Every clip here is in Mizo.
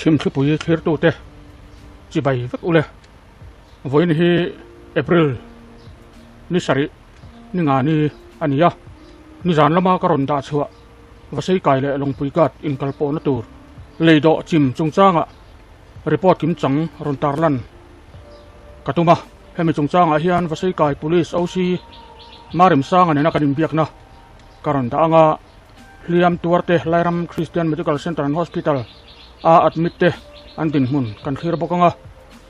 Chhimthlipui thlirtute chibai vek ule. Vawiin hi April ni sarih ni nga ni a ni a, nizan lama ka rawn dah chhuah Vasei kai leh Lawngpui Ghat inkal pawhna tur lei dawh chim chungchangah report kimchang rawn tarlan ka tum a. Hemi chungchangah hian Vasei kai Police OC Maremsanga nena kan inbiakna ka rawn dah ang a. Hliam tuarte Lairam Christian Medical Centre and Hospital a admit te an dinhmun kan thlir bawk ang a,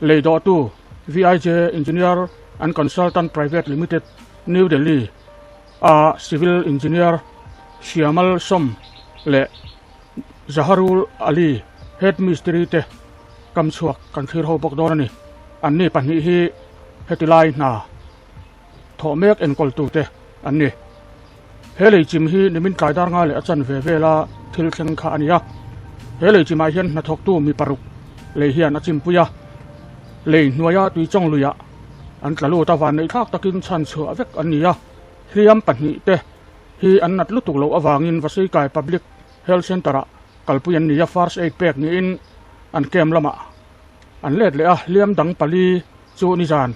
lei dawhtu VIJ Engineer and Consultant Private Limited, New Delhi a Civil Engineer Shyamal Som leh Zaharul Ali Head Mistiri te kam chhuak kan thlir ho bawk dawn a ni. Anni pahnih hi heti lai hna thawh mek enkawltute an ni. He lei chim hi nimin tlai dar nga leh a chan ve vela thil thleng kha a ni a. He lei chimah hian hnathawktu mi paruk lei hian a chimpui a, lei hnuaia tui chawng luiah an tla lut a, vanneih thlak takin chhan chhuah vek an ni a. Hliam pahnih te hi an nat lutuk loh avangin Vaseikai Public Health Centre-ah kalpui an ni a, First Aid pek niin an camp lamah an let leh a, hliam dang pali chu nizan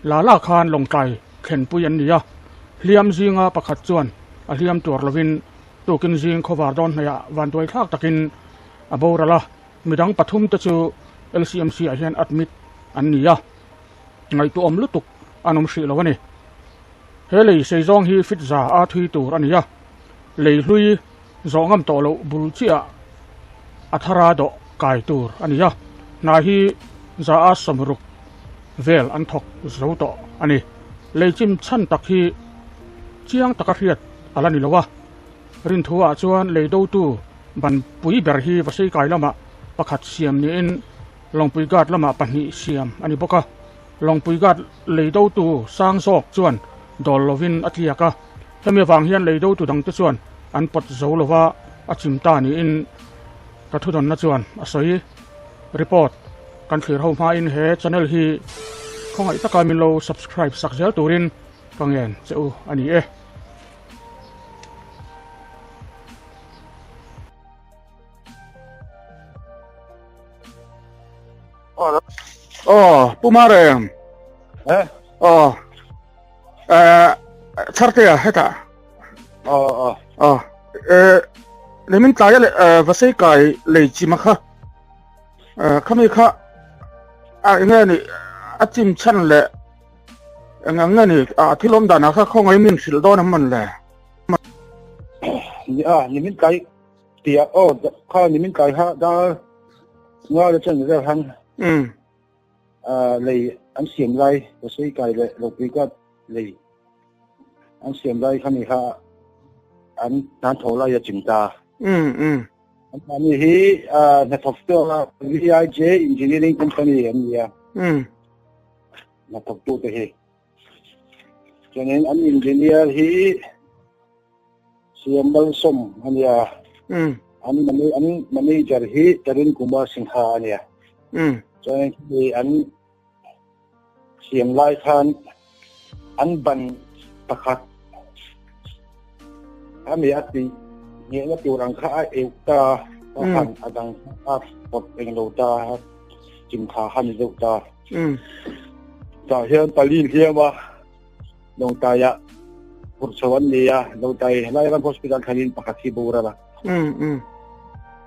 la la khan lawngtlai thlenpui an ni a, hliam zinga pakhat chuan a hliam tuar lovin tukin zing khawvar dawn hnaihah vanduai thlak takin a boral a, midang pathum te chu LCMC ah hian admit an ni a, ngaihtuahawm lutuk an awm hrih lo a ni. He lei sei zawng hi fit za a thui tur a ni a, lei hlui zawh ngam tawh loh bul chiah a thara dawh kai tur a ni a, hna hi za a sawmruk vel an thawk zo tawh a ni. Lei chim chhan tak hi chiang taka hriat a la ni lo a, rinthu ah chuan lei dotu ban pui ber hi Vaseikai lamah pakhat siam niin Lawngpui Ghat lamah pahnih siam a ni bawk a, Lawngpui Ghat lei dotu sang zawk chuan dawl lovin a tliak a. Hemi avang hian lei dotu dangte chuan an pawt zo lo va, a chim ta niin ka thudawnna chuan a sawi. Report kan thlir ho hmain he channel hi khawngaih taka min lo subscribe sak zel turin ka ngen che u a ni e. Aw, Pu Marem. Eh? Aw. Eh, Thartea hetah. Aw, aw. Aw. Eh, lemin tlaia le eh, vasei kai lei chima kha. Eh, khami kha a enge ni a chim chan le eng ang nge ni a thilawm dan kha khawngai min hrilh dawn am man le. Ni a, nimin tlai tia aw kha nimin tlai kha dar nga le chen vel han. Mm. Lei an siam lai Pasei kai leh Ropui kat lei an siam lai kha ni kha an hnan tho lai a chim ta. Mm mm. An mahni hi hnathawk tu a VIJ Engineering Company an ni a. Mm. Hnathawk tu te hi. Chuanin an engineer hi Siam Malsawm a nia. Mm. An an manager hi Tarun Kumar Singha a nia. Mm. Chuan khi an siam lai khan an ban pakhat ami a ti nghehna tur ang kha a eu ta a han a dang a pawt eng lo ta chim kha han deuh ta. Mm. Tah hian pali hliam a Lawngtlaiah phurh chho an ni a, Lawngtlai Lairam Hospital thlangin pakhat hi boral a. Mm, mm.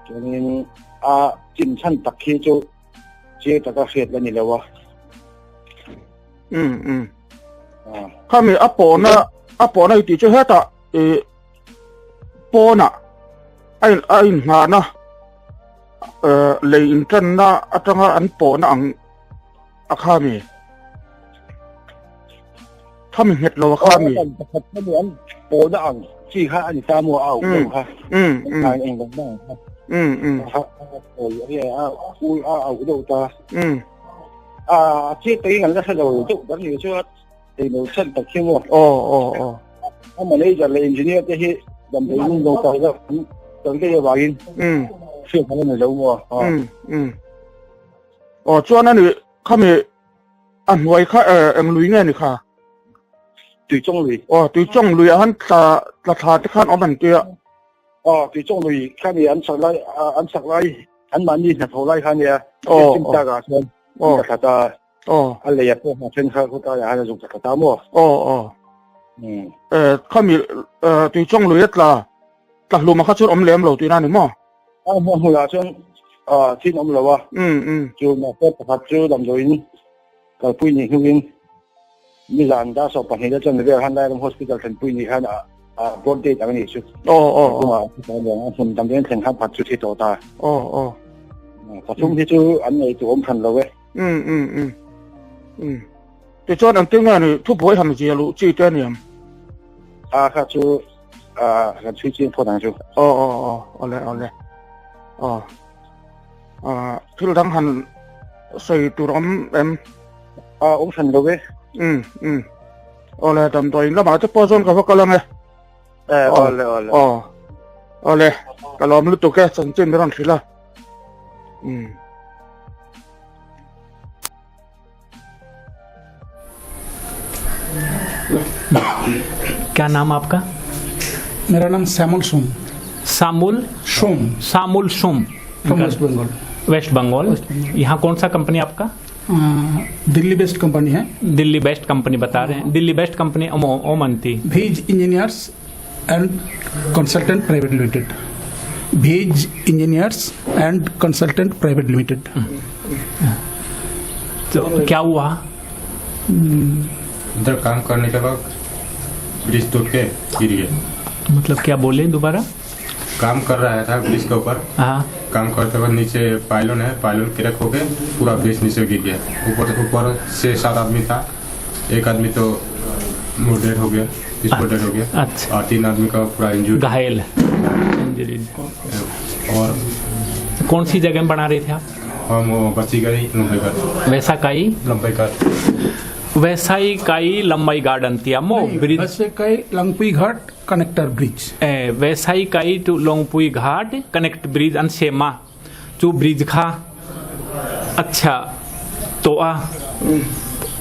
Chuanin a chim chhan tak hi chu chiang taka hriat la ni lo a. Mm, mm. Ah. Khami a pawhna a pawhna i tih chu hetah i pawnah a in a inngahna lei inṭanna aṭanga an pawhna ang a kha mi khami nghet lo a kha mi pakhat kha mi an pawhna ang chi kha ani ta mu a au lo kha mm mm ai eng dang dang kha mm mm kha a ul a au deuh ta mm a chi te ngan la hre lo deuh dan ni chu ei lo chan tak hi mo o o o a manager le engineer te hi dam thei lung lo ta la kan te wangin mm hriat an lo mo mm mm Aw chuan ani khami a hnuai kha eng lui nge ni kha? Tuichawng lui. Aw Tuichawng lui ah han tla tla thla te khan awm an tia. Aw Tuichawng lui khami an sak lai an sak lai Anmahni hnathawh lai kha ania, Sim takah chuan an tla thla ta a, a lei ah pawh hna then kha khawtlaiah khan a zuk tla thla ta maw? Khami tuichawng lui a tla tla hlum a kha chuan awm lem lo tihna a ni maw? A hmunah chuan thin awm lo a, chu mahse pakhat chu damdawiin kalpui nih hnuin nizan dar sawm pahnih te chuan vel khan Lairam Hospital thlenpui nih khan a broad date ang a nih chu. Aw aw. A hmun damdawiin thleng khan pakhat chu thi tawh ta. Aw aw. Pathum hi chu an nei tur awm hran lo e. Um um um. Um. Tichuan an tinge ni thubuai han zia luh chi te aniam. A kha chu a kan chhui chiang phawt ang chu. Aw aw aw awle awle. Aw. A thil dang han sawi tur awm em? A awm hran lo e. Um um. Awle damdawiin lamah te pawh chuan ka va kal ang e. Eh awle awle. Aw. Awle ka lawm lutuk e chanchin min rawn hrilh a. Um. क्या नाम आपका? मेरा नाम Samuel Som. Samul Som. Samul Som. From West Bengal. West Bengal. यहाँ कौन सा कंपनी आपका? Delhi best company है। दिल्ली बेस्ट कंपनी बता रहे हैं। दिल्ली बेस्ट कंपनी ओमंती Bhij engineers and consultant private limited. Bhij engineers and consultant private limited. तो क्या हुआ? उधर काम करने के वक्त ब्रिज टूट के गिर गया। मतलब क्या बोले दोबारा? काम कर रहा था ब्रिज के ऊपर। हाँ। काम करते वक्त नीचे पायलन है, पायलन क्रैक होके पूरा ब्रिज नीचे गिर गया। ऊपर ऊपर से 7 आदमी था, एक आदमी तो डेड हो गया, इसको डेड हो गया। अच्छा। और 3 आदमी का पूरा इंजरी। घायल। इंजरी। और कौन सी जगह में बना रहे थे आप? हम वो बची गई लंबाई का। वैसा काई? लंबाई का। वैसा ही काई लंबाई गार्डन थी अम्मो ब्रिज। वैसे काई लंगपुई घाट कनेक्टर ब्रिज। ए, वैसा ही काई टू लंगपुई घाट कनेक्ट ब्रिज अन सेमा चू ब्रिज खा। अच्छा तो आ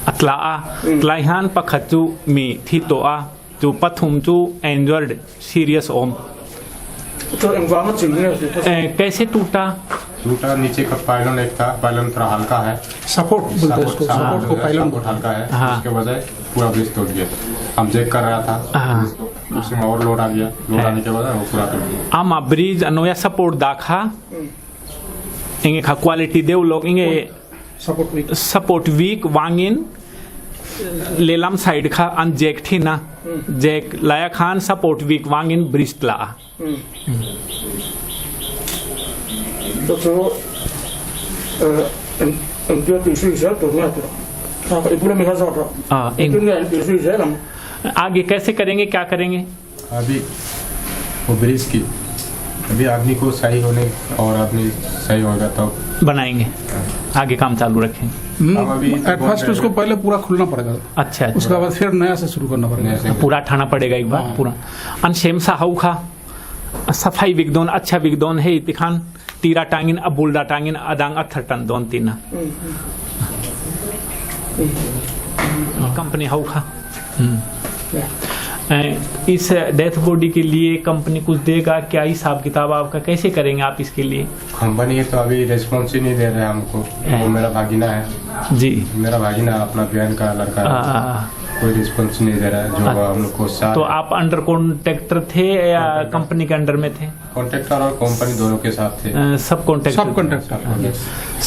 अतला आ तलाइहान पखचू मी थी तो आ चू पथुम चू एंजर्ड सीरियस ओम। तो ए, कैसे टूटा? टूटा नीचे का पायलन एक था, पायलन थोड़ा हल्का है, सपोर्ट बोलते हैं उसको, सपोर्ट को पायलन सपोर्ट हल्का है, हाँ। उसके बजाय पूरा ब्रिज टूट गया। हम चेक कर रहा था, हाँ। उसमें और लोड आ गया, लोड आने के बाद वो पूरा टूट गया। आमा ब्रिज अनोया सपोर्ट दाखा इंगे खा क्वालिटी देव लोग इंगे support week. Support week वांगिन लेलाम साइड खा अन जैक थी ना जैक लाया खान सपोर्ट वीक वांगिन ब्रिज ला। तो आगे कैसे करेंगे, क्या करेंगे? अभी वो ब्रिज की अभी आदमी को सही होने और आदमी सही होगा तो बनाएंगे, आगे काम चालू रखेंगे। अभी एट फर्स्ट उसको पहले पूरा खुलना पड़ेगा। अच्छा, अच्छा। उसके बाद फिर नया से शुरू करना पड़ेगा, पूरा ठाना पड़ेगा एक बार पूरा। अन सेम सा how खा सफाई विगदोन अच्छा विगदोन है इतिखान तीरा टांगिन अबुल्डा टांगिन अदांग अथर टन दोन तीना कंपनी how खा। इस डेथ बॉडी के लिए कंपनी कुछ देगा क्या? हिसाब किताब आपका कैसे करेंगे आप इसके लिए? कंपनी तो अभी रेस्पॉन्स ही नहीं दे रहे हमको। वो मेरा भागीना है जी, मेरा भागीना अपना बहन का लड़का है, कोई रिस्पॉन्स नहीं दे रहा है जो हम लोग को। तो आप अंडर कॉन्ट्रैक्टर थे या कंपनी के अंडर में थे? कॉन्ट्रैक्टर और कंपनी दोनों के साथ थे। सब कॉन्ट्रैक्टर। सब कॉन्ट्रैक्टर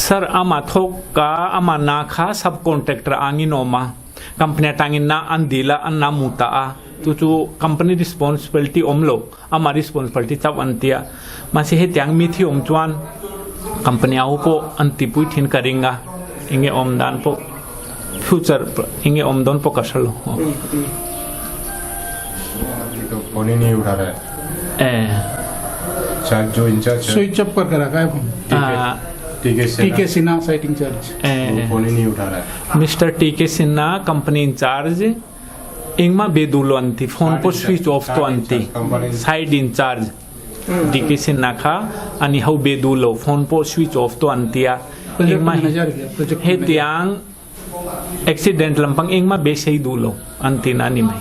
सर। अमा थोक का अमा ना खा सब कॉन्ट्रैक्टर आंगी नोमा कंपनी टांगी ना अंदीला अन्ना मुता आ तो जो कंपनी रिस्पॉन्सिबिलिटी ओमलो अमा रिस्पॉन्सिबिलिटी तब अंतिया मासे हे त्यांग मिथी ओमचुआन कंपनी आओ को अंति पुई करेंगा इंगे ओमदान पो फ्यूचर इंगे ओमदोन पो कसलो। तो फोन ही नहीं उठा रहा है चार्ज जो in charge switch off करके रखा है phone. T K Sinha site incharge phone ही नहीं उठा रहा है। Mister T K Sinha company incharge इंगमा बेदुलो अंति फोन को स्विच ऑफ तो अंति side in charge DK Sinha खा अनि how बेदुलो फोन पो स्विच ऑफ तो अंतिया इंगमा हे त्यांग एक्सीडेंट लंपंग इंगमा बेसई दुलो अंति नानी में।